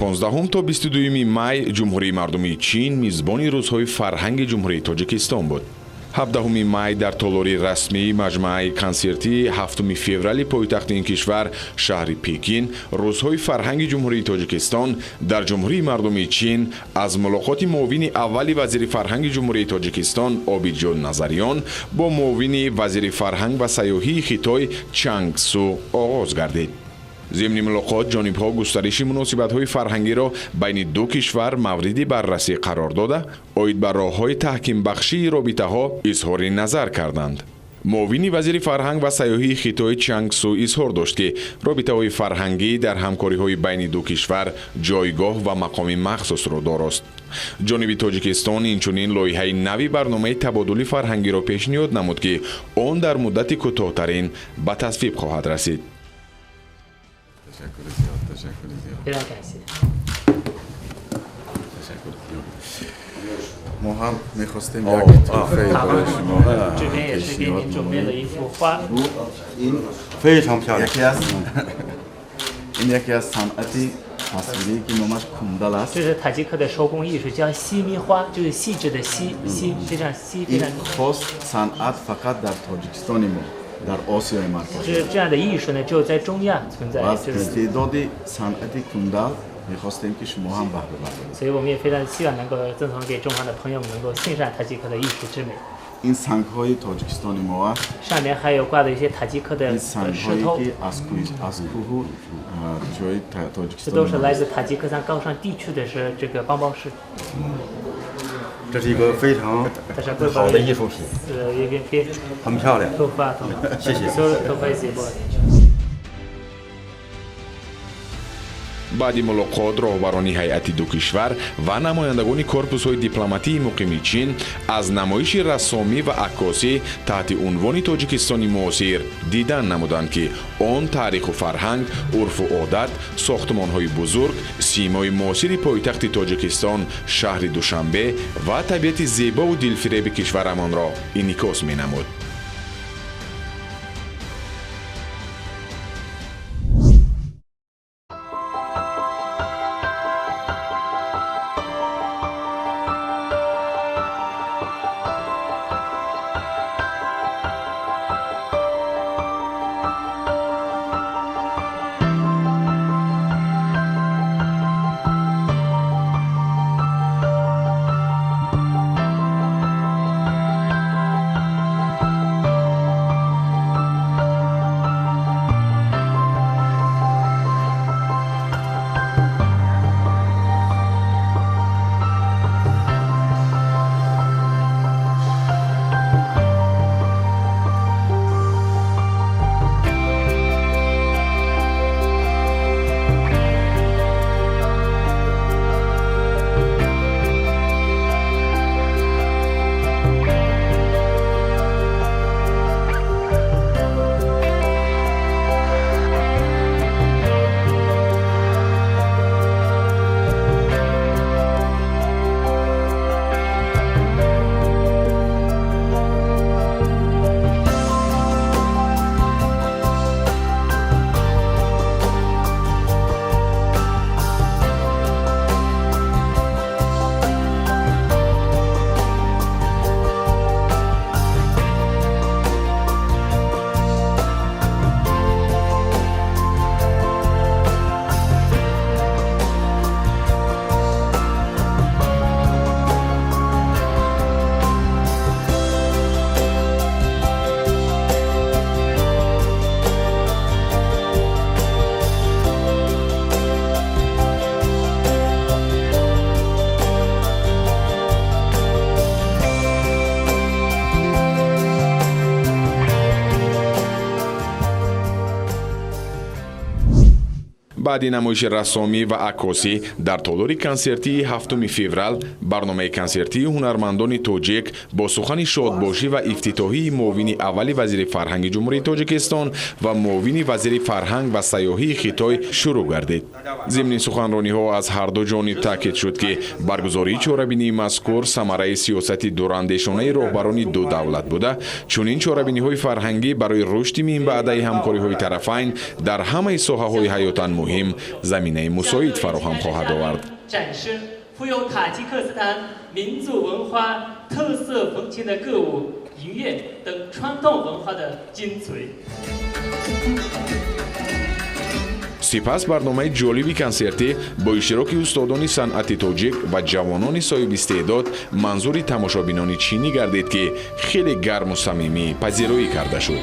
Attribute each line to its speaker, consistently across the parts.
Speaker 1: 15 то 22 май Ҷумҳурии Мардумии Чин мизбони рӯзҳои фарҳанги Ҷумҳурии Тоҷикистон буд. 17 май дар толори расмии маҷмӯаи консертии 7 феврали пойтахти ин кишвар, шаҳри Пекин, рӯзҳои фарҳанги Ҷумҳурии Тоҷикистон дар Ҷумҳурии Мардумии Чин аз мулоқоти муовини аввали вазири фарҳанги Ҷумҳурии Тоҷикистон Обидҷон Назариён бо муовини вазири фарҳанг ва сайёҳии Хитой Чанг Су оғоз гардид. Зимни мулоқот ҷонибҳо густариши муносибатҳои фарҳангиро байни ду кишвар мавриди баррасӣ қарор дода, оид ба роҳҳои таҳкимбахшии робитаҳо изҳори назар карданд. Муовини вазири фарҳанг ва сайёҳии Хитой Чанг Су изҳор дошт, ки робитаҳои фарҳангӣ дар ҳамкориҳои байни ду кишвар ҷойгоҳ ва мақоми махсусро дорост. Ҷониби Тоҷикистон инчунин лоиҳаи нави барномаи табодули фарҳангиро пешниҳод намуд, ки он дар муддати кӯтоҳтарин ба тасвиб хоҳад расид.
Speaker 2: Ташаккур зиёд, ташаккур зиёд.
Speaker 3: 非常感谢。
Speaker 2: Ташаккур зиёд. Мо ҳам мехостем як тӯҳфае барои шумо
Speaker 3: 这边也是给您准备了一幅画，
Speaker 2: Ин
Speaker 4: 非常漂亮。
Speaker 2: яке аз ин яке аз санъати тасвирие, ки номаш кундал аст.
Speaker 3: 这是塔吉克的手工艺术，叫西米花，就是细致的细细，非常细，非
Speaker 2: Ин
Speaker 3: 常。
Speaker 2: хос санъат фақат дар Тоҷикистони мо, дар Осиёи Марказӣ.
Speaker 3: 就是这样的艺术呢，只有在中亚存在
Speaker 2: Ва，аз
Speaker 3: 就是，
Speaker 2: истеъдоди санъати кундал мехостем, ки шумо ҳам баҳра бардоред.
Speaker 3: 所以我们也非常希望能够赠送给中方的朋友们，能够欣赏塔吉克的艺术之美。
Speaker 2: Ин сангҳои Тоҷикистони мо аст.
Speaker 3: 上面还有挂的一些塔吉克的
Speaker 2: Ин
Speaker 3: 石
Speaker 2: сангҳое,
Speaker 3: 头，
Speaker 2: ки аз кӯҳу ҷои
Speaker 3: 这都
Speaker 2: Тоҷикистони
Speaker 3: 是
Speaker 2: мо
Speaker 3: 来
Speaker 2: аст.
Speaker 3: 自塔吉克斯坦高山地区的是这个邦包石。
Speaker 4: 这是一个非常
Speaker 3: 但是
Speaker 4: 好的艺术品，
Speaker 3: 也给给
Speaker 4: 很漂亮。
Speaker 3: 头发，
Speaker 4: 谢谢。
Speaker 3: 所有的头发一波。
Speaker 1: Баъди мулоқот роҳбарони ҳайати ду кишвар ва намояндагони корпусҳои дипломатии муқими Чин аз намоиши рассомӣ ва аккосӣ таҳти унвони Тоҷикистони муосир дидан намуданд, ки он таъриху фарҳанг, урфу одат, сохтмонҳои бузург, симои муосири пойтахти Тоҷикистон, шаҳри Душанбе ва табиати зебову дилфиреби кишварамонро инъикос менамуд. Баъди намоиши рассомӣ ва аккосӣ дар толори консертии 7 феврал барномаи консертии ҳунармандони тоҷик бо сухани шодбошӣ ва ифтитоҳии муовини аввали вазири фарҳанги Ҷумҳурии Тоҷикистон ва муовини вазири фарҳанг ва сайёҳии Хитой шурӯъ гардид. Зимни суханрониҳо аз ҳарду ҷониб таъкид шуд, ки баргузории чорабинии мазкур самараи сиёсати дурандешонаи роҳбарони ду давлат буда, чунин чорабиниҳои фарҳангӣ барои рушди минбаъдаи ҳамкориҳои тарафайн дар ҳамаи соҳаҳои ҳаётан муҳим муҳим заминаи мусоид фароҳам хоҳад овард.
Speaker 3: 富有塔吉克斯坦民族文化特色风情的歌舞、音乐等传统文化的精髓。
Speaker 1: Сипас барномаи ҷолиби консертӣ бо иштироки устодони санъати тоҷик ва ҷавонони соҳибистеъдод манзури тамошобинони чинӣ гардид, ки хеле гарму самимӣ пазироӣ карда шуд.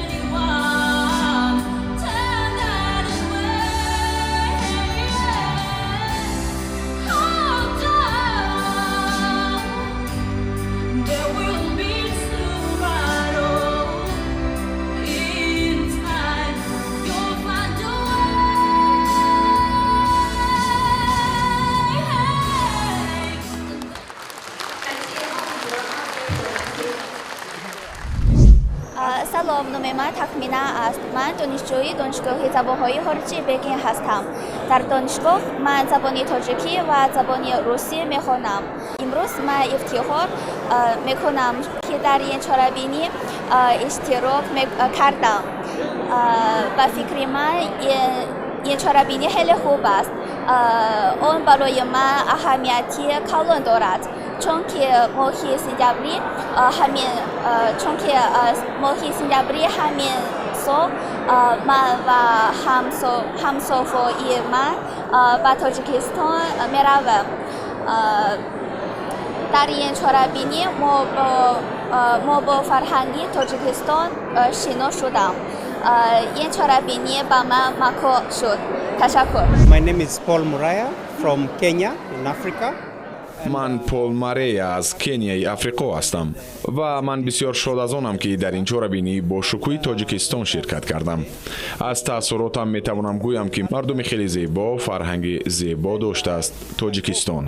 Speaker 5: Салом, номи ман Тахмина аст. Ман донишҷӯи Донишгоҳи забонҳои хориҷии Пекин ҳастам. Дар донишгоҳ ман забони тоҷикӣ ва забони русӣ мехонам. Имрӯз ман ифтихор мекунам, ки дар ин чорабинӣ иштирок кардам. Ба фикри ман, ин чорабинӣ хеле хуб аст. Он барои ман аҳамияти калон дорад, чунки моҳи сентябри ҳамин чунки моҳи сентябри ҳамин сол ман ва ҳамсофои ман ба Тоҷикистон меравам. Дар ин чорабинӣ мо бо фарҳанги Тоҷикистон шинос шудам. Ин чорабинӣ ба ман маъқул шуд. Ташаккур.
Speaker 6: My name is Paul Muraya from Kenya in Africa.
Speaker 1: Ман Пол Марея аз Кенияи Африқо ҳастам ва ман бисёр шод аз онам, ки дар ин чорабинӣ бо шукӯҳи Тоҷикистон ширкат кардам. Аз таассуротам метавонам гӯям, ки мардуми хеле зебо, фарҳанги зебо доштааст Тоҷикистон.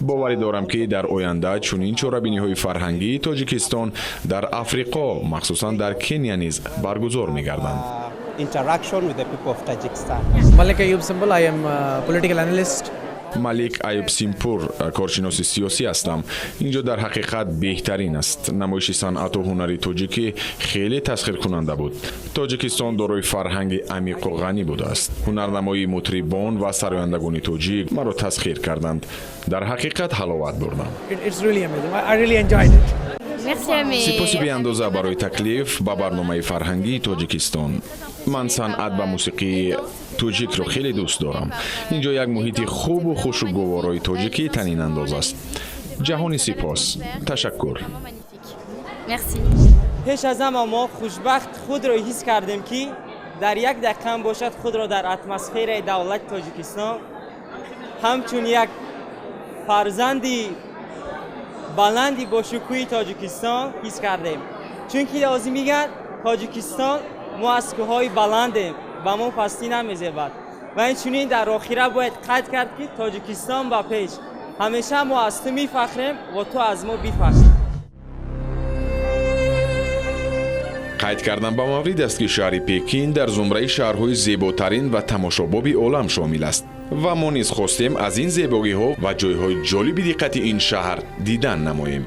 Speaker 1: Боварӣ дорам, ки дар оянда чунин чорабиниҳои фарҳангии Тоҷикистон дар Африқо, махсусан дар Кения низ баргузор мегарданд.
Speaker 6: Interaction with the people of Tajikistan.
Speaker 7: Malik Ayub Simbal, I am a political analyst.
Speaker 1: Малик Аюб Симпур, коршиноси сиёсӣ ҳастам. Инҷо дар ҳақиқат беҳтарин аст. Намоиши санъату ҳунари тоҷикӣ хеле тасхиркунанда буд. Тоҷикистон дорои фарҳанги амиқу ғанӣ будааст. Ҳунарнамоии мутрибон ва сарояндагони тоҷик маро тасхир карданд. Дар ҳақиқат ҳаловат бурдам.
Speaker 7: It's really amazing. I really enjoyed it.
Speaker 1: Сипоси беандоза барои таклиф ба барномаи фарҳангии Тоҷикистон. Ман санъат ва мусиқии тоҷикро хеле дӯст дорам. Инҷо як муҳити хубу хушу гуворои тоҷикӣ танинандоз аст. Ҷаҳони сипос, ташаккур.
Speaker 8: Пеш аз ҳама мо хушбахт худро ҳис кардем, ки дар як дақиқаам бошад, худро дар атмосфераи давлати Тоҷикистон ҳамчун як фарзанди баланди бошукӯҳи Тоҷикистон ҳис кардем, чунки лозим мегӯяд, Тоҷикистон мо аз кӯҳҳои баландем, ба мо пастӣ намезебад. Ва инчунин дар охира бояд қайд кард, ки Тоҷикистон ба пеш! Ҳамеша мо аз ту мифахрем ва ту аз мо бифахр.
Speaker 1: Қайд кардан ба маврид аст, ки шаҳри Пекин дар зумраи шаҳрҳои зеботарин ва тамошобоби олам шомил аст ва мо низ хостем аз ин зебогиҳо ва ҷойҳои ҷолиби диққати ин шаҳр дидан намоем.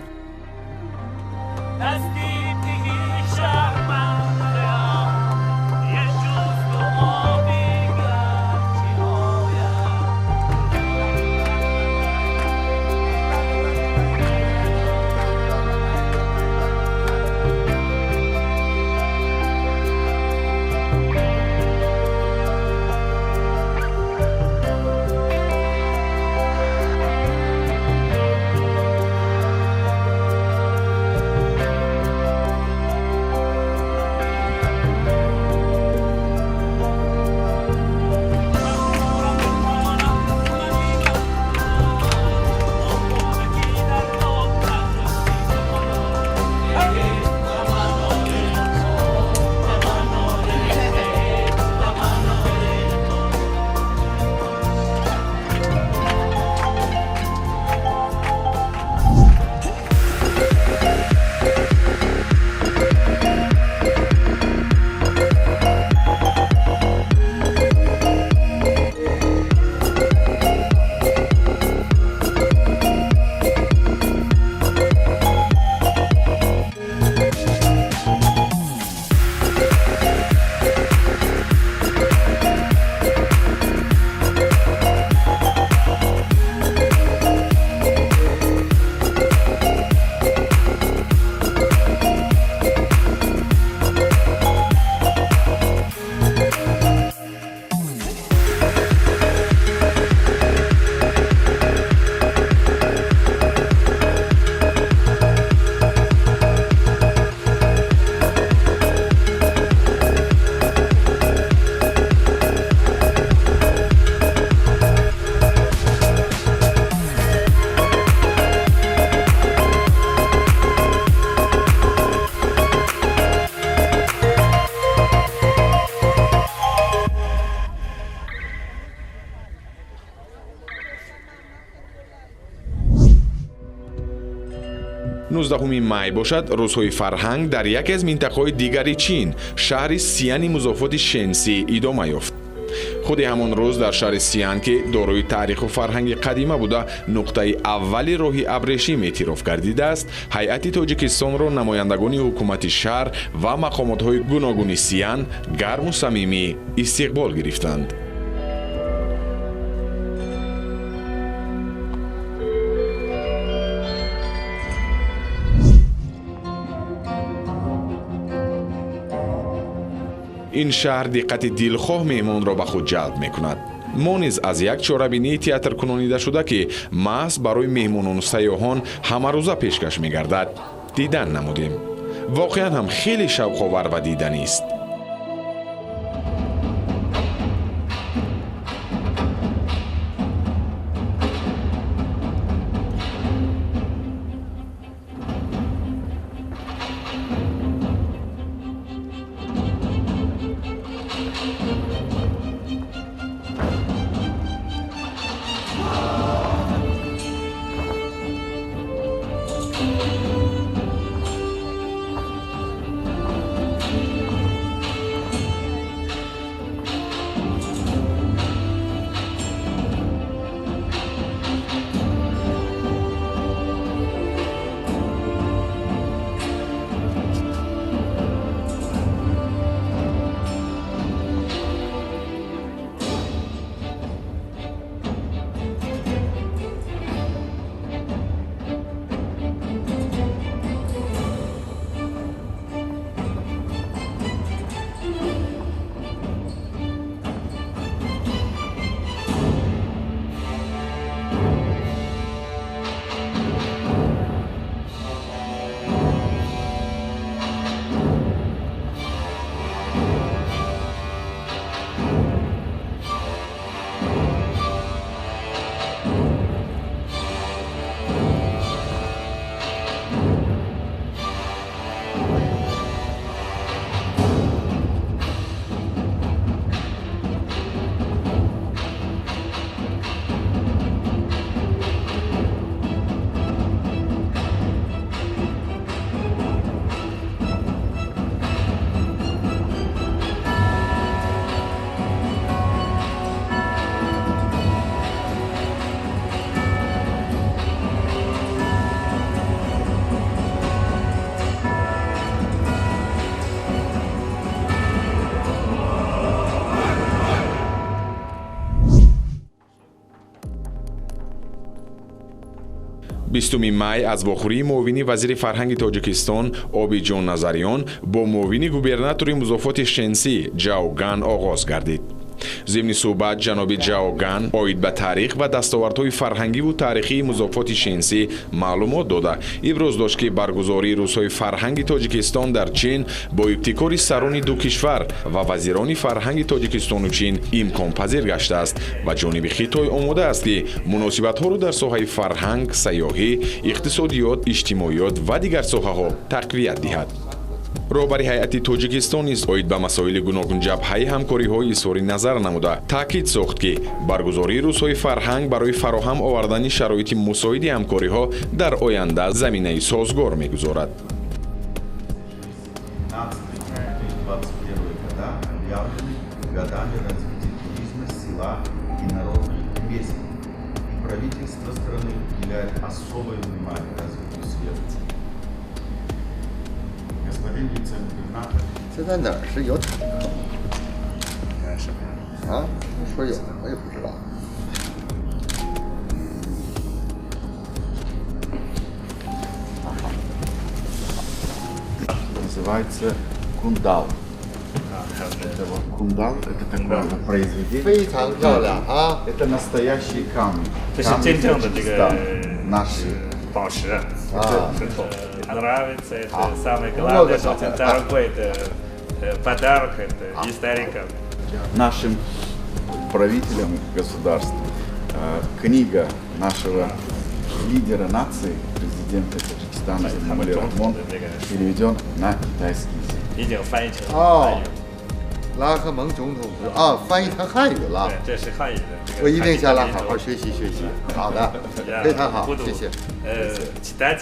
Speaker 1: 19 май бошад, рӯзҳои фарҳанг дар яке аз минтақаҳои дигари Чин, шаҳри Сияни музофоти Шенси, идома ёфт. Худи ҳамон рӯз дар шаҳри Сиян, ки дорои таъриху фарҳанги қадима буда, нуқтаи аввали роҳи абрешим эътироф гардидааст, ҳайати Тоҷикистонро намояндагони ҳукумати шаҳр ва мақомотҳои гуногуни Сиян гарму самимӣ истиқбол гирифтанд. Ин шаҳр диққати дилхоҳ меҳмонро ба худ ҷалб мекунад. Мо низ аз як чорабинии театркунонидашуда, ки маҳз барои меҳмонону сайёҳон ҳамарӯза пешкаш мегардад, дидан намудем. Воқеан ҳам хеле шавқовар ва диданист. 20 май аз вохӯрии муовини вазири фарҳанги Тоҷикистон Обиҷон Назариён бо муовини губернатори музофоти Шенсӣ Ҷао Ган оғоз гардид. Зимни суҳбат ҷаноби Ҷао Ган оид ба таърих ва дастовардҳои фарҳангиву таърихии музофоти Шенсӣ маълумот дода, иброз дошт, ки баргузории рӯзҳои фарҳанги Тоҷикистон дар Чин бо ибтикори сарони ду кишвар ва вазирони фарҳанги Тоҷикистону Чин имконпазир гаштааст ва ҷониби Хитой омода аст, ки муносибатҳоро дар соҳаи фарҳанг, сайёҳӣ, иқтисодиёт, иҷтимоиёт ва дигар соҳаҳо тақвият диҳад. Роҳбари ҳайати Тоҷикистон низ оид ба масоили гуногунҷабҳаи ҳамкориҳои изҳори назар намуда, таъкид сохт, ки баргузории рӯзҳои фарҳанг барои фароҳам овардани шароити мусоиди ҳамкориҳо дар оянда заминаи созгор мегузорад.
Speaker 9: 这在哪儿是有坦克？啊，说有，我也不知道。
Speaker 2: Называется кундал. Это вот кундал, это такое произведение.
Speaker 9: 非常漂亮啊！
Speaker 2: Это настоящие камни.
Speaker 10: 这是真正的这个
Speaker 2: наши
Speaker 10: 宝石啊，石头。 Нравится, это самое главное, что очень дорогой, это подарок, это историкам.
Speaker 2: Нашим правителям государства книга нашего лидера нации, президента Таджикистана Эмомали Рахмон, переведен на китайский язык.
Speaker 9: 哦，拉赫蒙总统啊，翻译成汉语了。
Speaker 10: 这是汉语的。
Speaker 9: 我一定下来好好学习学习。好的，非常好，谢谢。
Speaker 10: читать.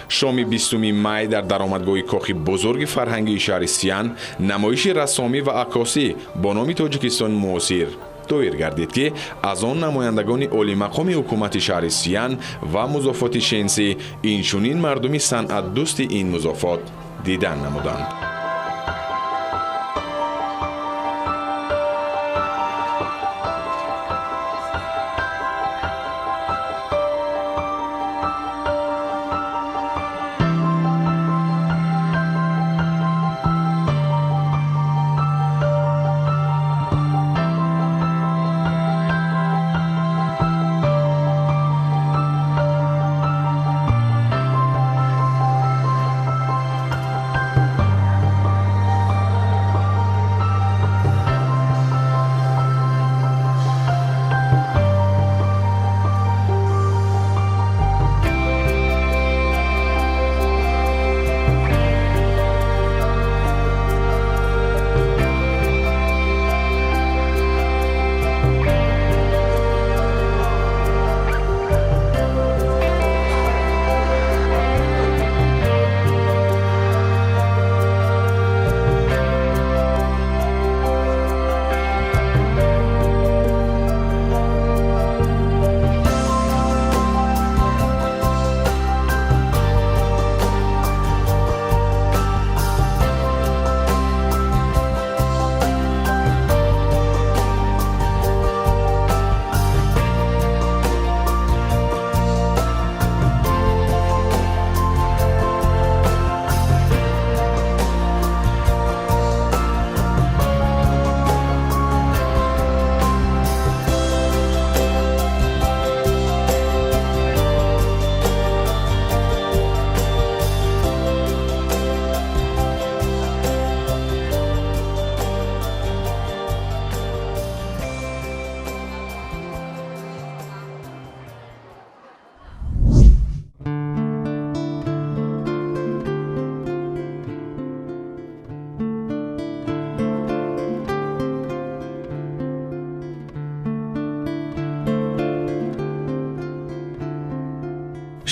Speaker 1: Шоми 20 май дар даромадгоҳи кохи бузурги фарҳангии шаҳри Сиян намоиши рассомӣ ва аккосӣ бо номи Тоҷикистони муосир доир гардид, ки аз он намояндагони олимақоми ҳукумати шаҳри Сиян ва музофоти Шенси, инчунин мардуми санъатдӯсти ин музофот дидан намуданд.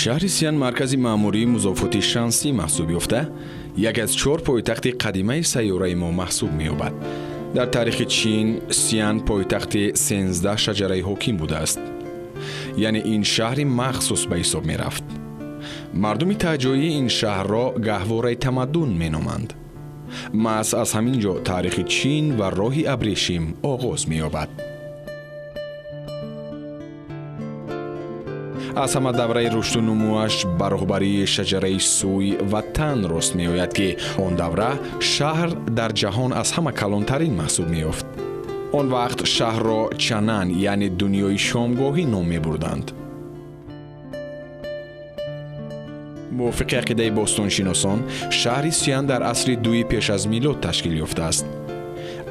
Speaker 1: Шаҳри Сиян маркази маъмурии музофоти Шансӣ маҳсуб ёфта, яке аз 4 пойтахти қадимаи сайёраи мо маҳсуб меёбад. Дар таърихи Чин Сиян пойтахти 13 шаҷараи ҳоким будааст. Яъне ин шаҳри махсус ба ҳисоб мерафт. Мардуми таҷоии ин шаҳрро гаҳвораи тамаддун меноманд. Маҳз аз ҳамин ҷо таърихи Чин ва роҳи абрешим оғоз меёбад. Аз ҳама давраи рушду нумӯаш ба роҳбарии шаҷараи Суй ва Тан рост меояд, ки он давра шаҳр дар ҷаҳон аз ҳама калонтарин маҳсуб меёфт. Он вақт шаҳрро Чанан, яъне дунёи шомгоҳӣ ном мебурданд. Мувофиқи ақидаи бостоншиносон, шаҳри Сиян дар асри 2 пеш аз милод ташкил ёфтааст.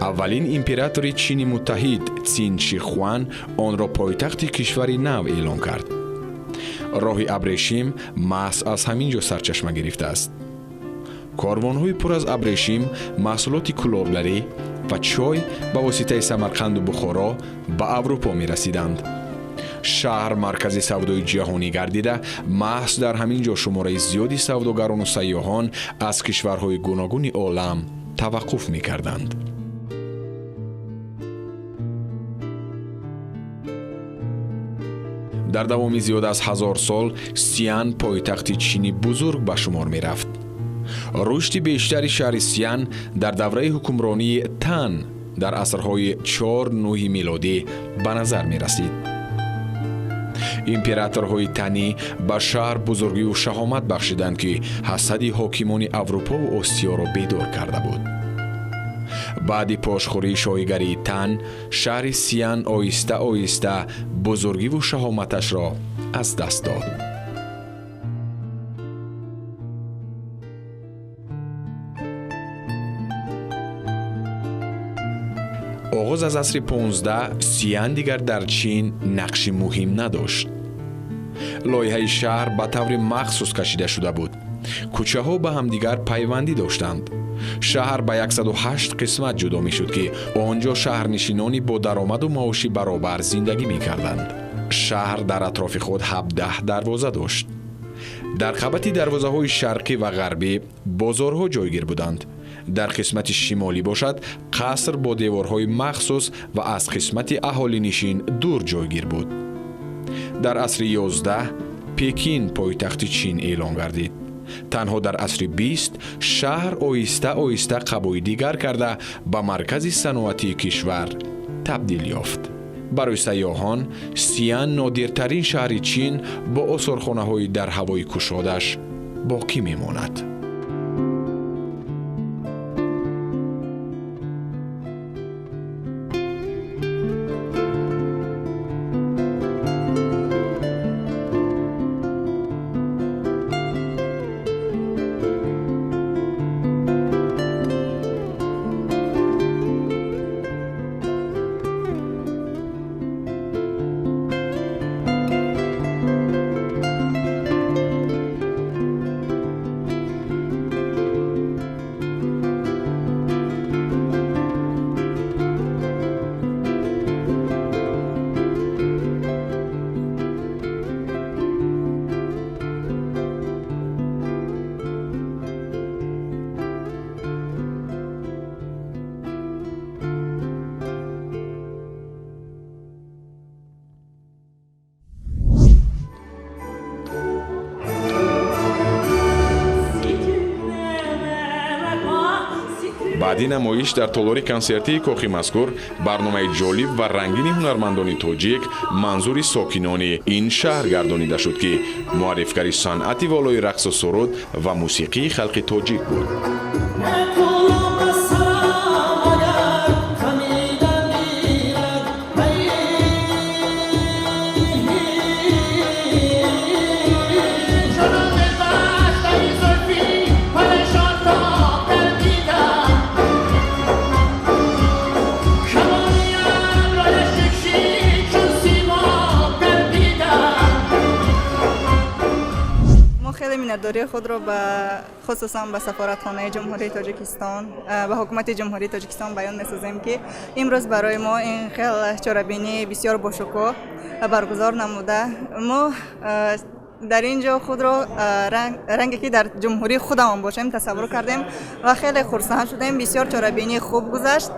Speaker 1: Аввалин императори Чини муттаҳид Цин Ши Хуан онро пойтахти кишвари нав эълон кард. Роҳи абрешим маҳз аз ҳамин ҷо сарчашма гирифтааст. Корвонҳои пур аз абрешим, маҳсулоти кулобгарӣ ва чой ба воситаи Самарқанду Бухоро ба Аврупо мерасиданд. Шаҳр маркази савдои ҷаҳонӣ гардида, маҳз дар ҳамин ҷо шумораи зиёди савдогарону сайёҳон аз кишварҳои гуногуни олам таваққуф мекарданд. Дар давоми зиёд аз 1000 сол Сиян пойтахти Чини бузург ба шумор мерафт. Рушди бештари шаҳри Сиян дар давраи ҳукмронии Тан дар асрҳои 4-9 милодӣ ба назар мерасид. Императорҳои Танӣ ба шаҳр бузургию шаҳомат бахшиданд, ки ҳасади ҳокимони Аврупову Осиёро бедор карда буд. Баъди пошхӯрии шоҳигарии Тан, шаҳри Сиян оҳиста оҳиста бузургиву шаҳоматашро аз даст дод. Оғоз аз асри 15 Сиян дигар дар Чин нақши муҳим надошт. Лоиҳаи шаҳр ба таври махсус кашида шуда буд. Кӯчаҳо ба ҳамдигар пайвандӣ доштанд. Шаҳр ба 108 қисмат ҷудо мешуд, ки он ҷо шаҳрнишинони бо даромаду маоши баробар зиндагӣ мекарданд. Шаҳр дар атрофи худ 17 дарвоза дошт. Дар қабати дарвозаҳои шарқӣ ва ғарбӣ бозорҳо ҷойгир буданд. Дар қисмати шимолӣ бошад, қаср бо деворҳои махсус ва аз қисмати аҳолинишин дур ҷойгир буд. Дар асри 11 Пекин пойтахти Чин эълон гардид. Танҳо дар асри 20 шаҳр оҳиста оҳиста қабои дигар карда, ба маркази саноатии кишвар табдил ёфт. Барои сайёҳон Сиян нодиртарин шаҳри Чин бо осорхонаҳои дар ҳавои кушодаш боқӣ мемонад. Баъди намоиш дар толори консертии кохи мазкур барномаи ҷолиб ва рангини ҳунармандони тоҷик манзури сокинони ин шаҳр гардонида шуд, ки муаррифгари санъати волои рақсу суруд ва мусиқии халқи тоҷик буд.
Speaker 11: Миннатдории худро ба хусусан ба сафоратхонаи Ҷумҳурии Тоҷикистон, ба ҳукумати Ҷумҳурии Тоҷикистон баён месозем, ки имрӯз барои мо ин хел чорабинии бисёр бошукӯҳ баргузор намуда. Мо дар ин ҷо худро ранге ки дар ҷумҳурии худамон бошем тасаввур кардем ва хеле хурсанд шудем. Бисёр чорабинии хуб гузашт.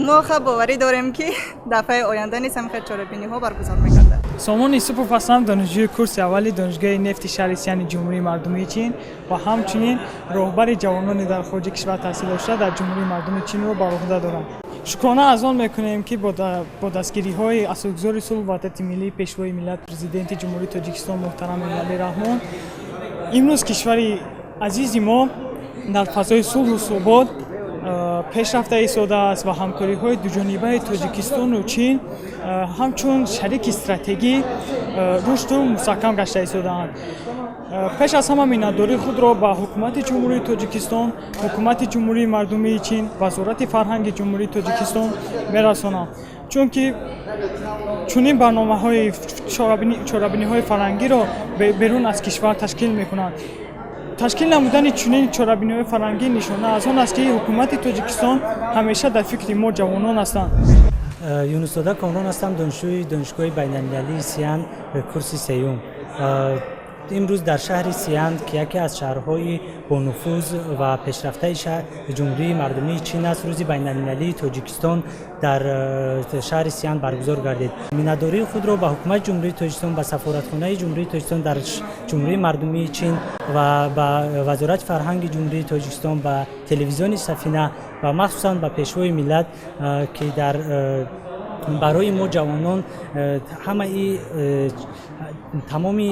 Speaker 11: Мо боварӣ дорем, ки дафъаи оянда низ ҳамин хел чорабиниҳо баргузор мегардад.
Speaker 12: Сомон Юсупов ҳастам, донишҷӯи курси аввали Донишгоҳи нефти шаҳри Сияни Ҷумҳурии Мардумии Чин ва ҳамчунин роҳбари ҷавонони дар хориҷи кишвар таҳсил дошта дар Ҷумҳурии Мардумии Чинро бар уҳда дорам. Шукрона аз он мекунем, ки бо дастгириҳои асосгузори сулҳу ваҳдати миллӣ, Пешвои миллат, Президенти Ҷумҳурии Тоҷикистон муҳтарам Эмомалӣ Раҳмон имрӯз кишвари азизи мо дар фазои сулҳу субот пеш рафта истодааст ва ҳамкориҳои дуҷонибаи Тоҷикистону Чин ҳамчун шарики стратегӣ рушду мустаҳкам гашта истодаанд. Пеш аз ҳама миннатдории худро ба ҳукумати Ҷумҳурии Тоҷикистон, ҳукумати Ҷумҳурии Мардумии Чин, Вазорати фарҳанги Ҷумҳурии Тоҷикистон мерасонам, чунки чунин барномаҳои чорабиниҳои фарҳангиро берун аз кишвар ташкил мекунанд. Ташкил намудани чунин чорабиниҳои фарҳангӣ нишона аз он аст, ки ҳукумати Тоҷикистон ҳамеша дар фикри мо ҷавонон ҳастанд.
Speaker 13: Юнусзода Комрон ҳастам, донишҷӯи Донишгоҳи байналмилалии Сиян, курси сеюм. Имрӯз дар шаҳри Сиян, ки яке аз шаҳрҳои бонуфуз ва пешрафтаи Ҷумҳурии Мардумии Чин аст, Рӯзи байналмилалии Тоҷикистон дар шаҳри Сиян баргузор гардид. Миннатдории худро ба ҳукумати Ҷумҳурии Тоҷикистон, ба сафоратхонаи Ҷумҳурии Тоҷикистон дар Ҷумҳурии Мардумии Чин ва ба Вазорати фарҳанги Ҷумҳурии Тоҷикистон, ба телевизиони Сафина ва махсусан ба Пешвои миллат, ки дар барои мо ҷавонон ҳамаи тамоми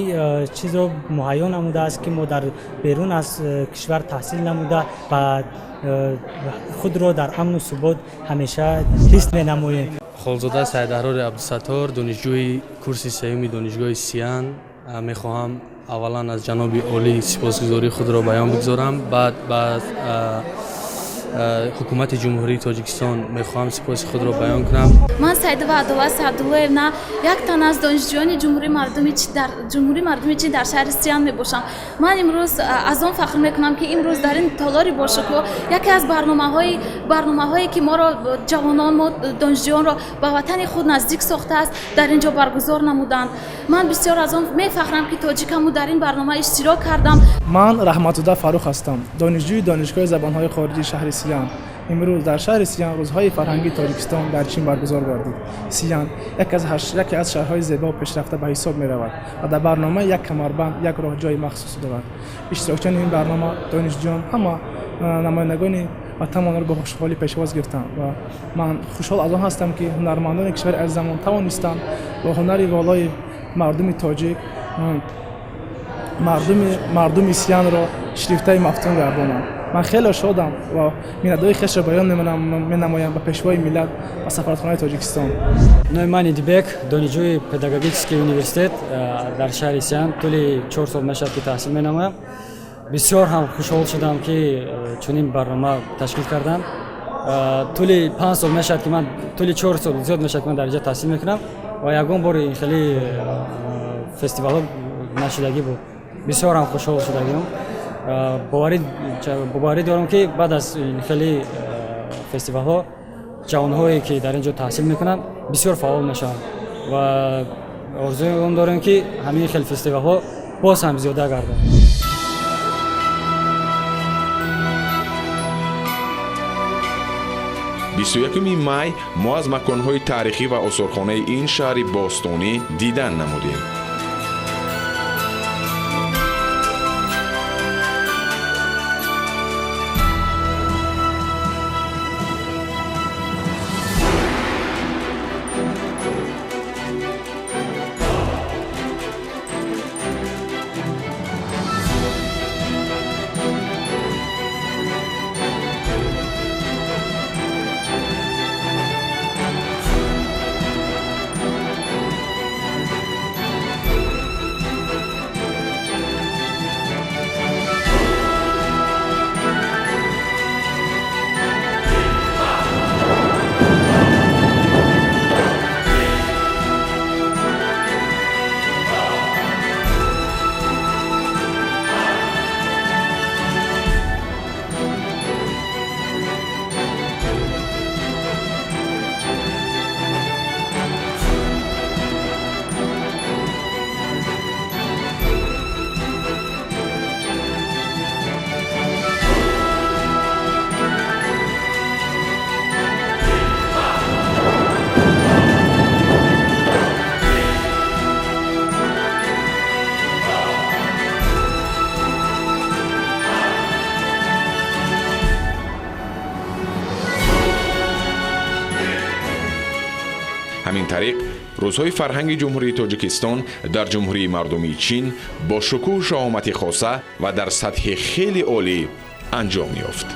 Speaker 13: чизро муҳайё намудааст, ки мо дар берун аз кишвар таҳсил намуда ва худро дар амну субот ҳамеша ҳис менамоем.
Speaker 14: Холзода Сайдаҳрори Абдусаттор, донишҷӯи курси сеюми Донишгоҳи Сиян. Мехоҳам аввалан аз ҷаноби олӣ сипосгузории худро баён бигзорам, баъд ба Ҳукумати Ҷумҳурии Тоҷикистон мехоҳам сипоси худро баён кунам.
Speaker 15: Ман Саидова Адола Саъдуллоевна, як тан аз донишҷӯёни Ҷумҳурии Мардуми Чин дар шаҳри Сиян мебошам. Ман имрӯз аз он фахр мекунам, ки имрӯз дар ин толори бошукӯҳ яке аз барномаҳое, ки моро, ҷавонон, мо донишҷӯёнро ба ватани худ наздик сохтааст, дар ин ҷо баргузор намуданд. Ман бисёр аз он мефахрам, ки тоҷикаму дар ин барнома иштирок кардам.
Speaker 16: Ман Раҳматзода Фаррух ҳастам, донишҷӯи Донишгоҳи забонҳои хориҷии шаҳри Сиян. Имрӯз дар шаҳри Сиян Рӯзҳои фарҳангии Тоҷикистон дар Чин баргузор гардид. Сиян яке аз шаҳрҳои зебо пешрафта ба ҳисоб меравад ва дар барномаи «Як камарбанд, як роҳ» ҷои махсус дорад. Иштирокчиёни ин барнома, донишҷӯён, ҳама намояндагони ватанмонро бо хушҳолӣ пешвоз гирифтанд ва ман хушҳол аз он ҳастам, ки ҳунармандони кишвари азизамон тавонистанд бо ҳунари волои мардуми тоҷик мардуми Сиянро ширифтаи мафтун гардонанд. Ман хеле шодам ва миннатдории хешро баён менамоям ба Пешвои миллат ва сафоратхонаи Тоҷикистон.
Speaker 17: Номи ман Идибек, донишҷӯи педагогический университет дар шаҳри Сиян. Тӯли 4 сол мешавад, ки таҳсил менамоям. Бисёр ҳам хушҳол шудам, ки чунин барнома ташкил карданд. Тӯли 5 сол мешавад, ки ман, тӯли 4 сол зиёд мешавад, ки ман дар инҷа таҳсил мекунам ва ягон бори ин хеле фестивалҳо нашудагӣ буд. Бисёр ҳам хушҳол шудагиам. Боварӣ дорам, ки баъд аз ин хеле фестивалҳо ҷавонҳое, ки дар ин ҷо таҳсил мекунанд, бисёр фаъол мешаванд ва орзуи он дорем, ки ҳамин хел фестивалҳо боз ҳам зиёда гарданд.
Speaker 1: 21 май мо аз маконҳои таърихӣ ва осорхонаи ин шаҳри бостонӣ дидан намудем. Ҳамин тариқ, Рӯзҳои фарҳанги Ҷумҳурии Тоҷикистон дар Ҷумҳурии Мардумии Чин бо шукӯҳу шаҳомати хоса ва дар сатҳи хеле олӣ анҷом ёфт.